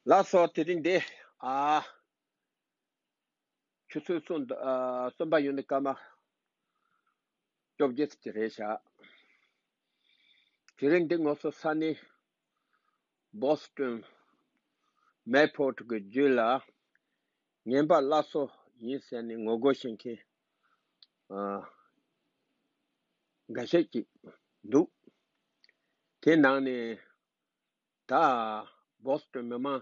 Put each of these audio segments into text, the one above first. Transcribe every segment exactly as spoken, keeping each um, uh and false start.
ལགས་སོ། དེ་རིང་འདི་ཨ་ཆུ་ཚོད་གསུམ་ཨ་གསུམ་པ་ཡོད་ནི་སྐར་མ་བཅོ་བརྒྱད་ཅིག་རེད་ཤག་དེ་རིང་འདི་ང་ཚོ་ས་གནས་བོ་སི་ཊོན་མེ་ཕོར་ཊི་གི་རྒྱུད་ལ་ངན་པ་སླར་གསོ་ཡིན་ཟེར་ནས་ངོ་རྒོལ་བྱེད་མཁན་ཨ་འགའ་ཤས་ཅིག་འདུག་དེ་ནང་ནས་ད་བོ་སི་ཊོན་མི་མང་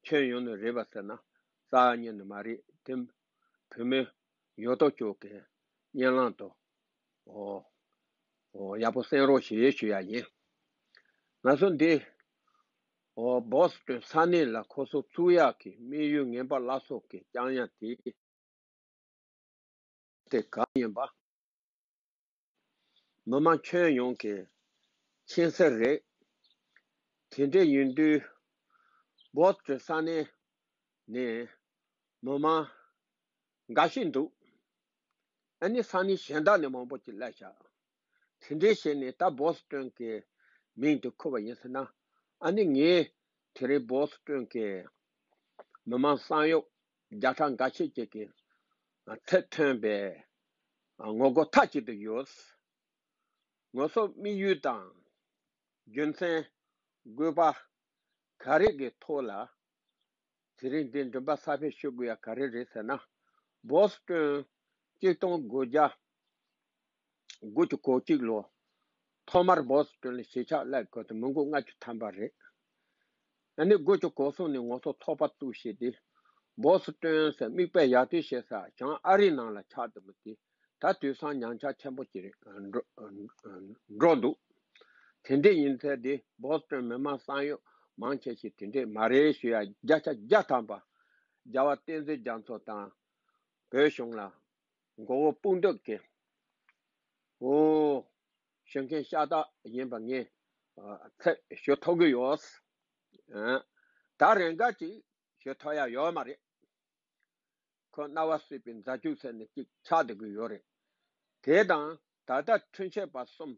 ཁྱོན་ཡོངས་ནས་རེད་པ་ཟེར་ན་རྩ་བ་ཉིད་ནས་མ་རེད། དེ་བུད་མེད་ཡོད་དོ་ཅོག་གི་སྙན་ལམ་དུ་ཨོ་ཨོ་ཡག་པོ་གསན་རོགས་ཞེས་ཞུ་ཡ་ཡིན། ང་ཚོ་འདི་ཨོ་བོ་སི་ཊོན་ས་གནས་ལ་ཁོ་ཚོ་བཙུགས་ཡག་གི་དམིགས་ཡུལ་ངན་པ་སླར་གསོ་གི་རྐྱང་ཡང་དེ། དེ་གང་ཡིན་པ། མི་མང་ཁྱོན་ཡོངས་ཀྱི་མཁྱེན་གསལ་རེད། དེ་འདྲ་ཡིན་དུས་བོ་སི་ཊོན་ས་གནས་ནས་མི་མང་འགའ་ཤས་འདུག་ཨ་ནི་ས་གནས་གཞན་དག་ནས་མང་པོ་ཅིག་སླེབས་ཤག་དེ་འདྲའི་བྱས་ནས་ད་བོ་སི་ཊོན་གྱི་མིང་དེ་ཁུར་བ་ཡིན་ཟེར་ན། ཨ་ནི་ངས་དེ་རིང་བོ་སི་ཊོན་གྱི་མི་མང་གསང་གཡོག་བརྒྱ་ཕྲག་འགའ་ཤས་ཅིག་གི་ཚད་མཐོན་པའི་ངོ་རྒོལ་མཐའ་གཅིག་ཏུ་ཡོད། ང་ཚོ་དམིགས་ཡུལ་དང་རྒྱུ་མཚན་དགོས་པ་ག་རེ་གི་ཐོག་ལ་དེ་རིང་འདི་མགྲིན་པ་ས་ཕེབས་ཞུ་དགོས་ཡ་ག་རེ་རེད་ཟེར་ན། བོ་སི་ཊོན་གཅིག་སྟོང་དགུ་བརྒྱ་དགུ་བཅུ་གོ་གཅིག་ལོ་ཐོག་མར་བོ་སི་ཊོན་ལ་གཞིས་ཆགས་སླེབས་དགོས་དུས་མི་མགོ་ལྔ་བཅུ་ཐམ་པ་རེད། ཨ་ནི་དགུ་བཅུ་གོ་གསུམ་ནས་ང་ཚོ་ཚོགས་པ་བཙུགས་བྱས་ཏེ་བོ་སི་ཊོན་ཟེར་མིག་དཔེ་ཡར་ཐོན་བྱེད་ས་བྱང་ཨ་རིའི་ནང་ལ་ཆགས་འདུག་མི་དེ་ད་དུས་སང་ཉམས་ཆག་ཆེན་པོ་ཅིག་འགྲོ་འགྲོ་འདུག་དེ་འདྲ་ཡིན་ཚེ་དེ་བོ་སི་ཊོན་མི་མང་གསང་གཡོག་མང་ཆེ་ཞིག་དེ་འདྲས་མ་རེད་ཞུ་ཡ་བརྒྱ་ཆ་བརྒྱ་ཐམ་པ་རྒྱལ་བ་བསྟན་འཛིན་རྒྱ་མཚོ་དང་བོད་གཞུང་ལ་མགོ་བོ་དཔུང་འདེགས་ཀྱི་འོ་ཞུ་མཁན་ཤ་སྟག་ཡིན་པ་ངས་ཚད་ཞུ་ཐུབ་ཀྱི་ཡོད། ད་རེས་འགའ་ཅིག་ཞུ་ཐུབ་ཡ་ཡོད་མ་རེད། ཁོ་རྣ་བ་སྲིད་པའི་མཛའ་གཅུགས་ཟེར་ནས་གཅིག་ཆགས་བསྡད་ཀྱི་ཡོད་རེད། དེ་དང་ད་ལྟ་འཁྲུན་ཆོད་པ་གསུམ་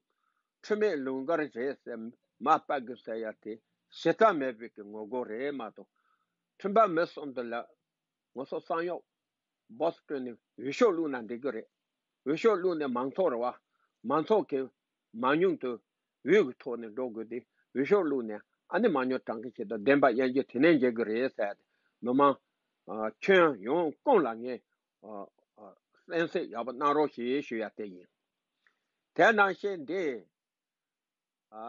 འཁྲུལ་མེད་ལུང་འགལ་རེད་ཟེར་མར་ཕབ་དགོས་ཟེར་ཡ་དེ་གཞི་རྩ་མེད་པའི་གི་ངོ་རྒོལ་རེད་མ་གཏོགས། འཁྲུན་པ་མི་གསུམ་དེ་ལ་ང་ཚོ་གསང་གཡོག་བོ་སི་ཊོན་ནས་འོས་ཤོག་བླུགས་ན་འགྲིག་གི་རེད། འོས་ཤོག་བླུགས་ནས་མང་ཚོགས་རེད་བ། མང་ཚོགས་ཀྱི་མང་ཉུང་དུ་འོས་ཀྱི་ཐོག་ནས་འགྲོ་དགོས་ཏེ་འོས་ཤོག་བླུགས་ནས་ཨ་ནི་མང་ཉུང་གྲངས་ཀྱི་ཆེད་དུ་བདེན་པ་དབྱེ་འབྱེད་དེ་ནས་འབྱེད་ཀྱི་རེད་ཟེར་ཏེ་མི་མང་ཨ་ཁྱོན་ཡོངས་ཀུན་ལ་ངས་ཨ་ཨ་གསན་གཟིགས་ཡག་པོ་གནང་རོགས་ཞེས་ཞུ་ཡ་དེ་ཡིན། དེ་ནང་བཞིན་འདི་ཨ་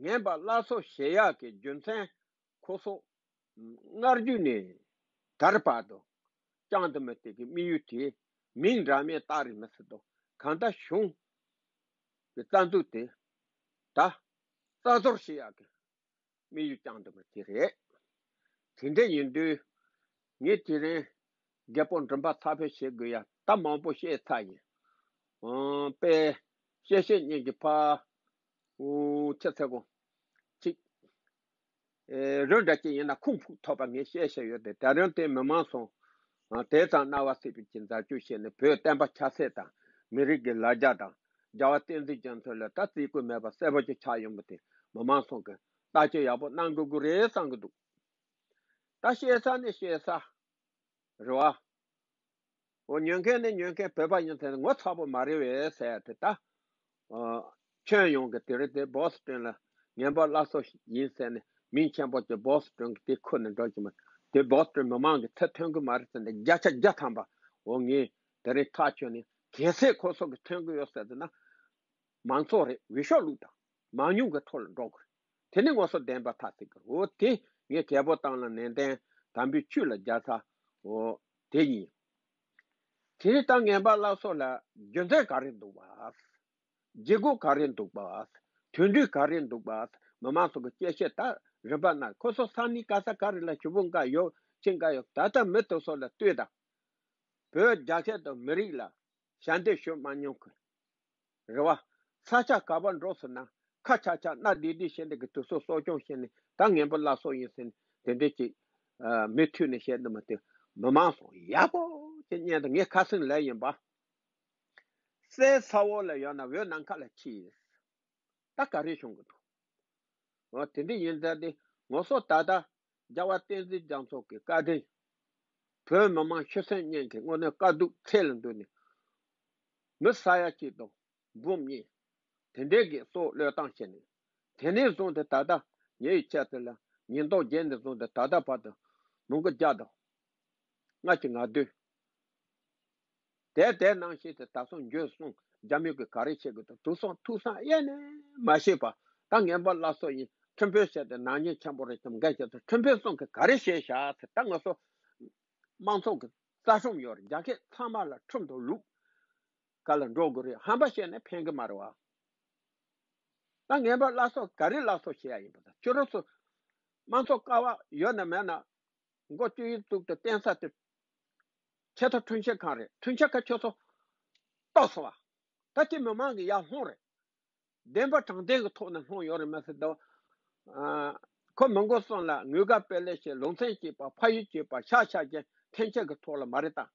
ངན་པ་སླར་གསོ་བྱེད་ཡག་གི་རྒྱུ་མཚན་ཁོ་ཚོ་སྔར་རྒྱུ་ནས་ད་བར་དུ་བཅངས་དུ་མི་དེ་གི་དམིགས་ཡུལ་དེ་མིང་འདྲ་མིན་བཏགས་རེད་མི་སྲིད་དོ། གང་ལྟར་གཞུང་གི་རྩ་འཛུགས་དེ་ད་རྩ་གཏོར་བྱེད་ཡག་གི་དམིགས་ཡུལ་བཅངས་འདུག་པ་དེ་རེད། དེ་འདྲ་ཡིན་དུས་ངས་དེ་རིང་རྒད་པོ་མགྲིན་པ་ཚ་ཕེབས་བྱེད་དགོས་ཡ་ད་མང་པོ་བཤད་ཚར་ཡིན། ཨང་དཔེ་བཤད་བཤད་ཉན་གྱི་ཕ་ཨུ་ཆ་ཚ་གོ་ཅིག་ཨེ་རོ་འདྲ་ཅིག་ཡིན་ན་ཁུངས་ཕུག་ཐོགས་པ་ངས་བཤད་བཤད་ཡོད་དེ་ད་རུང་དེ་མི་མང་སོང་། ཨ་དེ་ཙམ་རྣ་བ་སྲིད་པའི་ཀྱི་མཛའ་གཅུགས་བྱས་ནས་བོད་བསྟན་པ་ཆབ་སྲིད་དང་མི་རིགས་ཀྱི་ལ་རྒྱ་དང་རྒྱལ་བ་བསྟན་འཛིན་རྒྱ་མཚོ་ལ་ད་བརྩི་བཀུར་མེད་པ་གསལ་པོ་ཅིག་ཆགས་ཡོང་པ་དེ་མི་མང་སོང་གི་བརྟག་དཔྱད་ཡག་པོ་གནང་དགོས་ཀྱི་རེད་བསམ་གི་འདུག་ད་བཤད་ས་ནས་བཤད་ས་རེད་བ། འོ་ཉོན་མཁན་ནི་ཉོན་མཁན་བོད་པ་ཡིན་ཟེར་ནས་ངོ་ཚ་པོ་མ་རེད་བས་ཟེར་དེ་ད། ཨ་ཁྱོན་ཡོངས་ཀྱི་དེ་རིང་དེ་བོ་སི་ཊོན་ལ་ངན་པ་སླར་གསོ་ཡིན་ཟེར་ནས་མིང་ཆེན་པོ་གྱི་བོ་སི་ཊོན་གྱི་དེ་ཁུར་ནས་འགྲོ་གི་མ་དེ་བོ་སི་ཊོན་མི་མང་གི་ཚད་ཐོན་གི་མ་རེད་ཟེར་ནས་བརྒྱ་ཆ་བརྒྱ་ཐམ་པ་འོ་ངས་དེ་རིང་ཐག་ཆོད་ནས་གལ་སྲིད་ཁོ་ཚོ་གི་ཐོན་གི་ཡོད་ཟེར་ཟེར་ན། མང་ཚོགས་རེད་འོས་ཤོག་བླུགས་དང་མང་ཉུང་གི་ཐོག་ལ་འགྲོ་དགོས། དེ་ནི་ང་ཚོ་བདེན་པ་ཐག་ཆོད་ཀྱི་འོ་དེ་ངས་རྒྱལ་པོ་བཏང་ལ་ནན་ཏན་དམ་པའི་ཆོས་ལ་རྒྱལ་ཚ་འོ་དེ་ཡིན། དེ་ནི་ད་ངན་པ་སླར་གསོ་ལ་རྒྱུ་མཚན་ག་རེ་འདུག་པ། བྱེད་སྒོ་ག་རེ་འདུག་པ། དོན་འགྲུལ་ག་རེ་འདུག་པ། མི་མང་ཚོ་གི་སྐད་ཆ་ད་རིམ་པ་ན་ཁོ་ཚོ་ས་གནས་ག་ས་ག་རེ་ལ་ཞུ་བོ་འགའ་ཡོད་ཕྱིན་འགའ་ཡོད་ད་ལྟ་མི་དེ་ཚོ་ལ་ལྟོས་དང་། བོད་རྒྱ་ཆེ་དང་མི་རིགས་ལ་ཞལ་འདེབས་ཞུ་མ་མྱོང་གི་རེད་བ། ས་ཆ་ག་པར་འགྲོ་ཟེར་ན་ཁ་ཆག་ཆག་སྣ་བདེ་བདེ་བྱས་འདི་གི་དུས་ཚོད་གསོ་སྐྱོང་བྱས་ནས་ད་ངན་པ་སླར་གསོ་ཡིན་ཟེར་ནས་དེ་འདྲས་ཅིག་མི་མཐུད་ནས་བཤད་འདུག་མ་དེ་མི་མང་སོང་ཡག་པོ་ཅིག་ཉན་དང་ངས་ཁ་སང་ལབ་ཡིན་པ། སའི་ས་འོག་ལ་ཡོད་ན་འོད་ནམ་མཁའ་ལ་མཆེད། ད་ག་རེ་བྱུང་གི་འདུག་འོ་དེ་འདྲ་ཡིན་ཙང་དེ་ངོ་སོ་ད་ལྟ་ རྒྱལ་བ་བསྟན་འཛིན་རྒྱ་མཚོ་གི་བཀའ་དྲིན། བོད་མི་མང་ཤི་གསོན་གཉིས་ཀྱི་དངོས་གནས་དཀའ་སྡུག་ཚད་ལ་འདུག་ནས། མི་ས་ཡ་གཅིག་དང་འབུམ་གཉིས། དེ་འདྲའི་གི་སྲོག་བློས་བཏང་བྱས་ནས། དེ་ནས་བཟུང་སྟེ་ད་ལྟ་ཉེ་བའི་ཆར་དུ་ལ་ཉིས་སྟོང་བརྒྱད་ནས་བཟུང་སྟེ་ད་ལྟ་བར་དུ་མི་མགོ་བརྒྱ་དང་ལྔ་བཅུ་ང་བདུན། དེ་དེ་ནང་བཞིན་དུ་ད་སོང་འགྱོད་སོང་རྒྱ་མི་གིས་ག་རེ་བྱེད་དགོས་དང་དུག་སོང་ཐུག་སོང་ཡེ་ནས་མ་ཤེས་པ། ད་ངན་པ་སླར་གསོ་ཡིན། ཁྲིམས་དཔོན་བྱས་ཏེ་ནག་ཉེས་ཆེན་པོ་རེད་དམ་འགལ་བྱས་ཏེ་ཁྲིམས་དཔོན་སོང་གིས་ག་རེ་བྱས་བཞག་ཟེར། ད་ང་ཚོ་དམངས་ཚོགས་ཀྱི་རྩ་ཁྲིམས་ཡོད་རེད། རྒྱ་སྐད་ཚང་མ་ལ་ཁྲིམས་དང་ལུགས་ག་ལ་འགྲོ་དགོས་རེད། ཧམ་པ་བཤད་ནས་ཕན་གི་མ་རེད་བ། ད་ངན་པ་སླར་གསོ་ག་རེ་སླར་གསོ་བྱེད་ཡ་ཡིན་པ་ད་ཁྱོད་རང་ཚོ་དམངས་ཚོགས་ཀ་བ་ཡོད་ན་མེད་ན། མགོ་བཅུ་ཡིས་བཙུགས་ཏེ་བསྟན་ས་དེ། ཆེ་མཐོ་ཁྲིམས་ཞིབ་ཁང་རེད། ཁྲིམས་ཞིབ་ཁང་ཁྱོད་ཚོ་ལྟོགས་སོང་བ། ད་ཁྱེད་མི་མང་གི་ཡར་ལྷུང་རེད། བདེན་པ་དྲང་བདེན་གྱི་ཐོག་ནས་ལྷུང་ཡོད་རེད་མ་ཟེར་དོ། ཁོ་མི་མགོ་གསུམ་ལ་ངོས་དགའ་དཔེ་ལེགས་བྱས་ལུང་ཚན་གཅིག་པ་ཕ་ཡུལ་གཅིག་པ་ཤ་ཤ་རྒྱན་འཐེན་འཁྱེར་གྱི་ཐོག་ལ་མ་རེད་ད།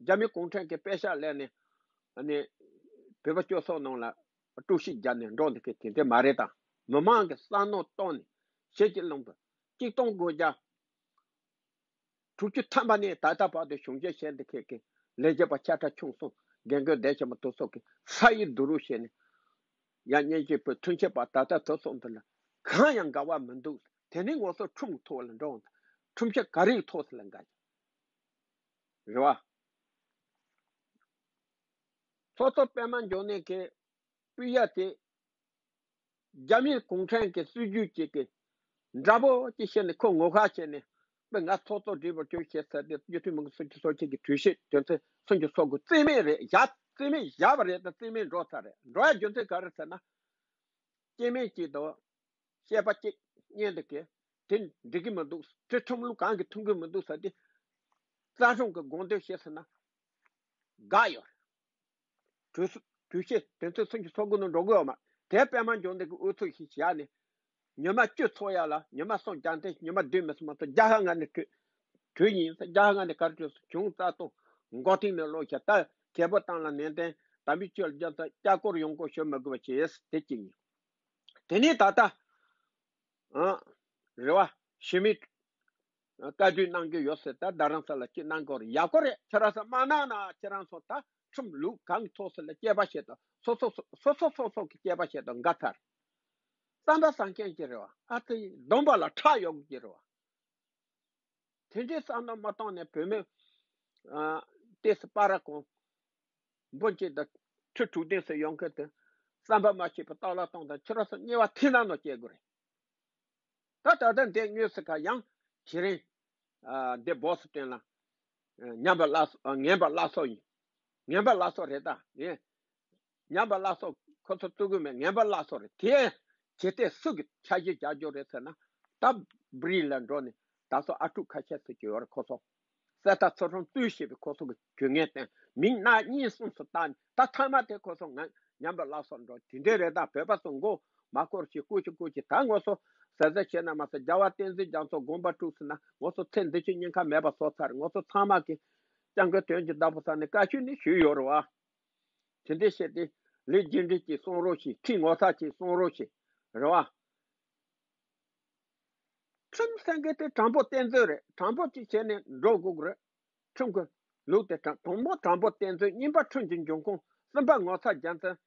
རྒྱ་མི་གུང་ཁྲན་གྱི་པད་ཤག་ལས་ནས་ཨ་ནི་བོད་པ་སྤྱི་ཚོགས་ནང་ལ་དཀྲུག་ཤིང་རྒྱབ་ནས་འགྲོ་འདི་གས་དེ་འདྲ་མ་རེད་ད། མི་མང་གི་བསམ་མནོ་བཏང་ནས་ཞེ་ཅིག་ལོངས་པ་གཅིག་སྟོང་དགུ་བརྒྱ་དྲུག་ཅུ་ཐམ་པ་ནས་ད་ལྟ་བར་དུ་གཞུང་འབྲེལ་བྱས་འདི་གས་ཀྱི་ལས་བྱེད་པ་ཆ་ཕྲ་ཆུང་གསུམ་རྒན་རྒོན་བདེ་ཆེན་པོ་དུ་སོགས་ཀྱི་ས་ཡི་བསྡུ་རུབ་བྱས་ནས་ཡང་སྙན་ཞུ་པོ་ཁྲིམས་ཞིབ་པ་ད་ལྟ་དུ་སོགས་འདི་ལ་གང་ཡང་འགལ་བ་མི་འདུག་དེ་ནི་ངོ་སོ་ཁྲིམས་ཐོག་ལ་འགྲོ་འོང་ད་ཁྲིམས་ཞིབ་ག་རེའི་ཐོག་ལ་འགལ་རེད་བ། ཚོགས་གཙོ་པད་མ་འབྱུང་གནས་ཀྱི་སྤུས་ཡ་དེ། རྒྱ་མིའི་གུང་ཁྲན་གྱི་སྲིད་ཇུས་ཅིག་གི་འདྲ་པོ་ཅིག་བཤད་ནས་ཁོ་ངོ་ཤེས་བྱས་ནས་དཔེ་ང་ཚོགས་གཙོ་སྒྲིག་པར་བྱོས་ཞེས་ཟེར་ཏེ་སྤྱི་འཐུས་མི་སུམ་ཅུ་སོ་གཅིག་གི་གྲོས་གཞི་དོན་ཚན་སུམ་ཅུ་སོ་དགུ་རྩིས་མེད་རེད་བཞག་རྩིས་མེད་བཞག་པ་རེད་ད། རྩིས་མེད་འགྲོ་ཚར་རེད། འགྲོ་ཡ་རྒྱུ་མཚན་ག་རེ་ཟེར་ན། སྐྱེ་དམན་གཅིག་དང་། བཤད་པ་གཅིག་བརྙན་དུ་གས་དེ་འགྲིག་གི་མི་འདུག་དེ་ཁྲིམས་ལུགས་གང་གི་མཐུན་གི་མི་འདུག་ཟེར་ཏེ། རྩ་ཁྲིམས་ཀྱི་དགོངས་དོན་བཤད་ཟེར་ན། དགའ་ཡོད། གྲོས་གྲོས་གཞི་དོན་ཚན་སུམ་ཅུ་སོ་དགུ་ནང་འགྲོ་གི་ཡོད་མ་རེད། དེ་པད་མ་འབྱུང་ལྡན་གྱི་དབུ་ཚུགས་ཤིག་བཞག་ནས། ཉི་མ་བཅུ་འཚོགས་ཡ་ལ་ཉི་མ་གསུམ་རྒྱག་འཐེན་ཉི་མ་བདུན་མི་སོང་མ་གཏོགས་བརྒྱ་ཕྲག་ལྔ་ནས་གྲོས་གྲོས་ཡིན་ཟེར། བརྒྱ་ཕྲག་ལྔ་ནས་ག་རེ་གྲོས་སོང་གཞུང་རྩ་སྟོང་མགོ་རྟིང་ནས་ལོག་ཤག་ད་རྒྱལ་པོ་བཏང་ལ་ནན་ཏན་དམ་པའི་ཆོས་ལ་རྒྱབ་ས་ལྕགས་སྐོར་ཡོང་སྐོར་ཞུ་མི་དགོས་པ་བྱས་དེ་གཅིག་ཡིན། དེ་ནས་ད་ལྟ། ཨ། རེ་བ། ཞི་མི། བཀའ་འདྲི་གནང་རྒྱུ་ཡོད་ཟེར་ད་རྡ་རམ་ས་ལ་ཅིག་གནང་དགོས་རེད། ཡག་པོ་རེད། ཁྱེད་རང་ཚོ་མ་གནང་ན་ཁྱེད་རང་ཚོ་ད་ཁྲིམས་ལུགས་གང་ཐོག་ས་ལ་དཔྱད་པ་བྱེད་དང་སོ་སོ་སོ་སོ་སོ་སོ་གི་དཔྱད་པ་བྱེད་དང་འགའ་ཚར། བསམ་པ་བཟང་མཁན་གྱི་རེ་བ། ཨ་ཙི་སྡོམ་པ་ལ་ཁྲག་ཡོད་གི་རེ་བ། དེ་འདྲའི་བསམ་བློ་མ་བཏང་ནས་བོད་མི། ཨ། ཏེ་སི་པ་ར་ཀོང་། འབུམ་གཅིག་དང་ཁྲི་དྲུག་བདུན་ཟེར་ཡོང་མཁན་དེ། བསམ་པ་མ་ཤེས་པའི་ལྟག་ལ་གཏོང་དང་ཁྱེད་རང་ཚོ་དམྱལ་བ་ཐིག་ནག་ནང་སྐྱེལ་དགོས་རེད། ད་ད་ལྟ་འདས་དངོས་སུ་ཁ་ཡང་དེ་རིང་། ཨ། འདི་སྦོག་སི་ཏོན་ལ། ཨ། ཉམས་པ་སླར་གསོ། ཨ། ངན་པ་སླར་གསོ་ཡིན། ངན་པ་སླར་གསོ་རེད་ད་ངས། ཉམས་པ་སླར་གསོ་ཁོ་ཚོ་བཙུགས་གི་མེད། ངན་པ་སླར་གསོ་རེད་དེ། ཇི་སྟེ་སུ་གི་ཆ་གཞི་རྒྱག་རྒྱུ་རེད་ཟེར་ན། ད་བྲིས་ལ་འགྲོ་ནས་ད་སོ་ཨ་ཕྲུག་ཁ་ཤས་སུ་གྱུར་ཡོད་རེད་ཁོ་ཚོ། གསེར་རྟ་ཚུལ་ཁྲིམས་བཙུགས་ཞེས་པའི་ཁོ་ཚོ་གི་ཇུས་ངན་བསྟན་མིང་སྣ་གཉིས་གསུམ་སུ་བཏགས་ནས་ད་ཐ་མ་དེ་ཁོ་ཚོ་ང་ཉམས་པ་སླར་གསོ་འགྲོ་དེ་འདྲས་རེད། ད་བོད་པ་ཚོ་མགོ་མ་འཁོར་ཞིག་སྐུ་ཞིག་སྐུ་ཞིག་ད་ངོ་སོ་ཟ་ཟ་བྱས་ན་མ་ཟ་རྒྱལ་བ་བསྟན་འཛིན་རྒྱ་མཚོ་དགོངས་པ་དཀྲུགས་ཟིན་ན་ངོ་སོ་ཚེ་འདི་ཕྱི་གཉིས་ཀ་མེད་པ་བཟོ་ཚར། ངོ་སོ་ཚང་མ་གི་སྤྱང་ཀི་དོན་གྱི་བདག་པོ་ས་ནས་བཀའ་ཆོས་ནི་ཞུས་ཡོད་རེད་བ། དེ་འདྲས་བཤད་དེ་ལས་རྒྱུ་འབྲས་ཀྱི་གསུང་རོགས་ཤིག་ཁྲིད་ངོ་ཚ་ཅིག་གསུང་རོགས་ཤིག་རེད་བ། ཁྲིམས་ཟེར་མཁན་དེ་དྲང་པོ་བསྟན་འཛིན་རེད། དྲང་པོ་ཅིག་བྱས་ནས་འགྲོ་དགོས་ཀྱི་རེད། ཁྲིམས་ཀྱི་ལུགས་དེ་དྲང་དང་པོ་དྲང་པོ་བསྟན་འཛིན། གཉིས་པ་ཁྲིམས་ཀྱི་འབྱུང་ཁུངས། གསུམ་པ་ངོ་ཚ་རྒྱལ་མཚན།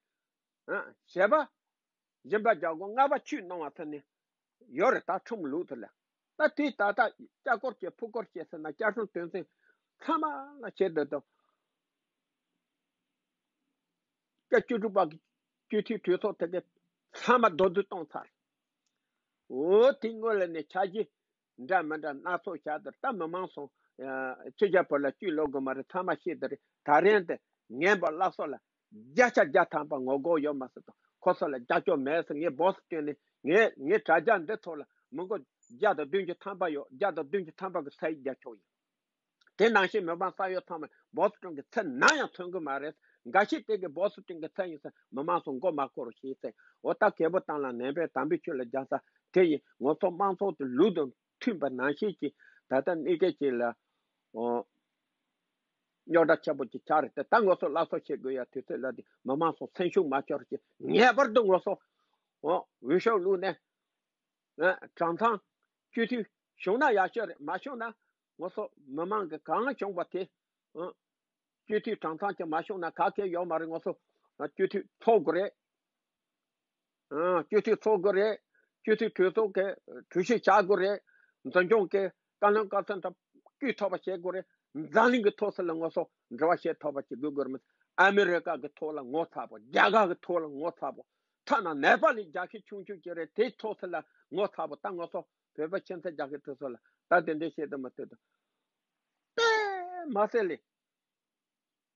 ཨ། བཞི་པ་སྦྱིན་པ་རྒྱག་དགོས། ལྔ་པ་ཆོས་གནང་བ་ཟེར་ནས་ཡོད་རེད། ད་ཁྲིམས་ལུགས་དེ་ལ། ད་དེ་ད་ལྟ་ལྕགས་སྐོར་བྱས་ཕུ་སྐོར་བྱས་ཟེར་ན་བསྐྱར་སྲུང་དོན་ཚན་ཚང་མ་ལ་བྱེད་འདོད་དོ། སྐབས་བཅུ་དྲུག་པ་གི་སྤྱི་འཐུས་གྲོས་ཚོགས་དེ་གའི་ཚང་མ་རྡོག་རྫིས་གཏོང་ཚར། འོ་དེ་སྔོན་ལ་ནས་འཆར་གཞི་འདྲ་མི་འདྲ་སྣ་ཚོགས་བཞག་དེར་ད་མི་མང་སོང་། ཕྱི་རྒྱལ་བོད་ལ་བསྐྱོད་ལོག་གི་མ་རེད། ཚང་མ་ཤེས་དེ་རེད། ད་རན་དེ་ངན་པ་སླར་གསོ་ལ་བརྒྱ་ཆ་བརྒྱ་ཐམ་པ་ངོ་རྒོལ་ཡོད་མ་སྲིད་དོ། ཁོ་ཚོ་ལ་རྒྱབ་སྐྱོར་མེད་ཟེར་ངས་སྦོག་སི་བཏོན་ནས་ངས་ངའི་དྲ་རྒྱ་འདི་ཐོག་ལ་མི་མགོ་བརྒྱ་དང་བདུན་ཅུ་ཐམ་པ་ཡོད། བརྒྱ་དང་བདུན་ཅུ་ཐམ་པ་གི་ཚ་ཡིག་རྒྱག་ཆོག་ཡིན། དེ་ནང་བཞིན་མི་མང་ས་ཡོད་ཚང་མ་སྦོག་སི་སྤྲིན་གྱི་ཚད་ནམ་ཡང་མཚོན་གི་མ་རེད། འགའ་ཞིག་དེ་གི་སྦོག་སི་སྤྲིན་གྱི་ཚད་ཡིན་ཟེར་མི་མང་ཚོ་མགོ་མ་འཁོར་རོགས་ཞེས་ཟེར། འོ་ད་རྒྱལ་པོ་བཏང་ལ་ནན་པས་དམ་པའི་ཆོས་ལ་རྒྱག་ས་དེ་ཡིན། ངོ་ཚོ་དམངས་ཚོགས་དེ་ལུགས་དང་མཐུན་པ་ནང་བཞིན་གྱི་ད་ལྟ་གནས་སྐབས་ཅིག་ལ། འོ། རྙོག་དྲ་ཆེན་པོ་ཅིག་ཆགས་རེད་དེ། ད་ངོ་ཚོ་སླར་གསོ་བྱེད་དགོས་ཡ་དུས་ཚོད་ལ་དེ་མི་མང་ཚོ་སེམས་ཤུགས་མ་ཆོར་ཅིག་ངེས་པར་དུ་ངོ་ཚོ། འོ། འོས་ཤོག་བླུགས་ནས། ཨ། གྲྭ་ཚང་། སྤྱི་འཐུས། བྱུང་ན་ཡག་ཤོས་རེད། མ་བྱུང་ན་ང་ཚོ་མི་མང་གི་གང་བྱུང་བ་དེ་ཨ་སྤྱི་འཐུས་གྲངས་ཐང་ཅིག་མ་བྱུང་ན་ག་གེ་ཡོད་མ་རེད། ང་ཚོ་སྤྱི་འཐུས་ཚོགས་དགོས་རེད། ཨ་སྤྱི་འཐུས་ཚོགས་དགོས་རེད། སྤྱི་འཐུས་གྲོས་ཚོགས་ཀྱི་གྲོས་གཞི་བཞག་དགོས་རེད། འཛིན་སྐྱོང་གི་བཀའ་བློན་བཀའ་ཚོགས་དང་བསྐོས་ཐུབ་པ་བྱེད་དགོས་རེད། འཛམ་གླིང་གི་ཐོག་སུ་ལ་ང་ཚོ་འབྲེལ་བ་བྱེད་ཐུབ་པ་བྱེད་དགོས་དགོས་རེད། ཨ་མི་རི་ཀ་གི་ཐོག་ལ་ངོ་ཚ་པོ། རྒྱ་གར་གི་ཐོག་ལ་ངོ་ཚ་པོ། ཐ་ན་ནེ་པ་ལི་རྒྱལ་ཁབ་ཆུང་ཆུང་ཅིག་རེད། དེའི་ཐོག་སུ་ལ་ངོ་ཚ་པོ། ད་ང་ཚོ་བོད་པ་ཁྱིམ་མཚེས་རྒྱལ་ཁབ་དེ་ཚོ་ལ་ད་དེ་འདྲ་བཤད་དུ་མ་ཐུབ་དང་། དེ་མ་ཟད་ལས།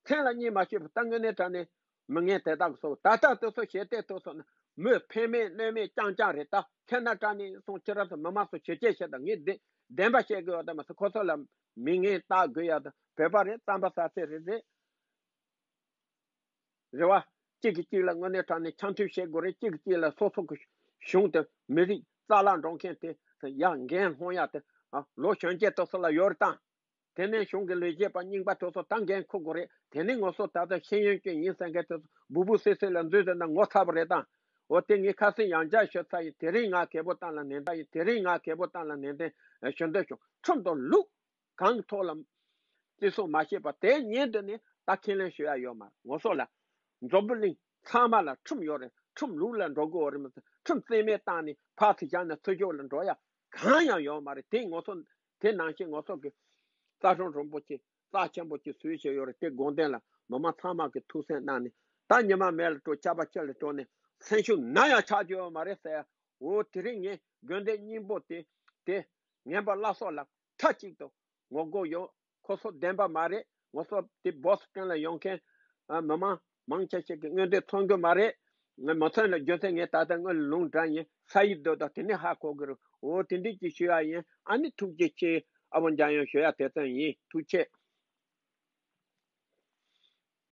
མཚན་ལ་གཉིས་མ་ཤེས་པ། ད་དངོས་གནས་དྲང་གནས་མི་ངན་དེ་དག་གི་སོ། ད་ལྟ་དེ་ཚོ་ཞེ་དྲག་དེ་ཚོ་ནི་མོས་ཕན་མེད་གནོད་མེད་རྐྱང་རྐྱང་རེད། ད་ཁྱེད་རྣམ་གྲངས་ནས་སོང་ཁྱེད་རང་ཚོ་མི་མང་ཚོ་ཞེ་ཆེ་ཞེ་དང་ངས་བདེན་བདེན་པ་བཤད་དགོས་ཡོད་ད་མ་ཟད། ཁོ་ཚོ་ལ་མི་ངན་བཏགས་དགོས་ཡ་ད་བོད་པ་རེད། རྩམ་པ་ཟ་ཚད་རེད་རེད། རེད་བ། གཅིག་གིས་གཅིག་ལ་དངོས་གནས་དྲང་གནས་འཆམ་མཐུན་བྱེད་དགོས་རེད། གཅིག་གིས་གཅིག་ལ་སོ་སོ་གི་གཞུང་དེ་མི་རིགས་རྩ་བརླག་འགྲོ་མཁན་དེ་ཡར་འགན་སློང་ཡ་དེ་ཨ་ལོ་གཞོན་སྐྱེས་དེ་ཚོ་ལ་ཡོད་རེད་དང་། དེ་ནས་གཞུང་གི་ལས་བྱེད་པ་རྙིང་པ་དེ་ཚོ་ད་འགན་འཁུར་དགོས་རེད། དེ་ནས་ང་ཚོ་ད་ལྟ་ཤེས་ཡོན་ཅན་ཡིན་ཟེར་མཁན་དེ་ཚོ་སྦུག་སྦུག་སིལ་སིལ་ལ་འཛུལ་ཟེར་ན་ངོ་ཚ་པོ་རེད་དང་། འོ་དེ་ངས་ཁ་སང་ཡང་བསྐྱར་ཞུ་ཚར་ཡིན། དེ་རིང་ང་གལ་པོ་བཏང་ལ་ནན་ཏན་ཡིན། དེ་རིང་ང་གལ་པོ་བཏང་ལ་ནན་ཏན་ཞུ་འདོད་བྱུང་། ཁྲིམས་དང་ལུགས་གང་གི་ཐོག་ལ་བརྩི་སྲུང་མ་བྱས་པ་དེ་ཉིད་དུ་ནི་ད་ཁས་ལེན་ཞུ་ཡ་ཡོད་མ་རེད། ང་ཚོ་ལ་འཛམ་བུ་གླིང་ཚང་མ་ལ་ཁྲིམས་ཡོད་རེད། ཁྲིམས་ལུགས་ལ་འགྲོ་དགོས་རེད་མ་གཏོགས་ཁྲིམས་རྩིས་མེད་བཏང་ནས་ཕར་ཚུར་བཞག་ནས་ཚུར་ཕྱོགས་ལ་འགྲོ་ཡ་གང་ཡང་ཡོད་མ་རེད། དེ་ང་ཚོ་དེ་ནང་བཞིན་ང་ཚོ་གི་རྩ་ཁྲིམས་རིན་པོ་ཆེ་རྩ་ཆེན་པོ་ཅིག་བཟོས་བྱས་ཡོད་རེད། དེ་དགོངས་དོན་ལ་མི་མང་ཚང་མ་གི་ཐུགས་སེམས་གནང་ནས་ད་ཉི་མ་མེད་ལ་འགྲོ། ཆར་པ་ཆུ་ལ་འགྲོ་ནས་སེམས་ཤུགས་ནམ་ཡང་ཆག་རྒྱུ་ཡོད་མ་རེད་ཟེར། འོ་དེ་རིང་ངས་དགོན་སྡེ་སྙིང་པོ་དེ་དེ་ངན་པ་བླ་སྲོག་ལ་མཐའ་གཅིག་ཏུ་ངོ་རྒོལ་ཡོད། ཁོ་ཚོ་བདེན་པ་མ་རེད། ང་ཚོ་དེ་སྦོ་སི་ཊོན་ལ་ཡོང་མཁན་ཨ་མི་མང་མང་ཆེ་ཤོས་ཀྱི་མངོན་འདོད་མཚོན་གྱི་མ་རེད། ང་མ་མཚོན་ལ་རྒྱུ་མཚན་ངས་ད་ལྟ་སྔོན་ལ་ལུང་དྲངས་ཡིན། ས་ཡིག་འདོད་དང་དེ་ནས་ཧ་གོ་གི་རེད། འོ་དེ་འདྲས་ཀྱི་ཞུ་ཡ་ཡིན། ཨ་ནི་ཐུགས་རྗེ་ཆེ། ཨ་བོ་འཇམ་དབྱངས་ཞུ་ཡ་དེ་ཙམ་ཡིན། ཐུགས་རྗེ་ཆེ།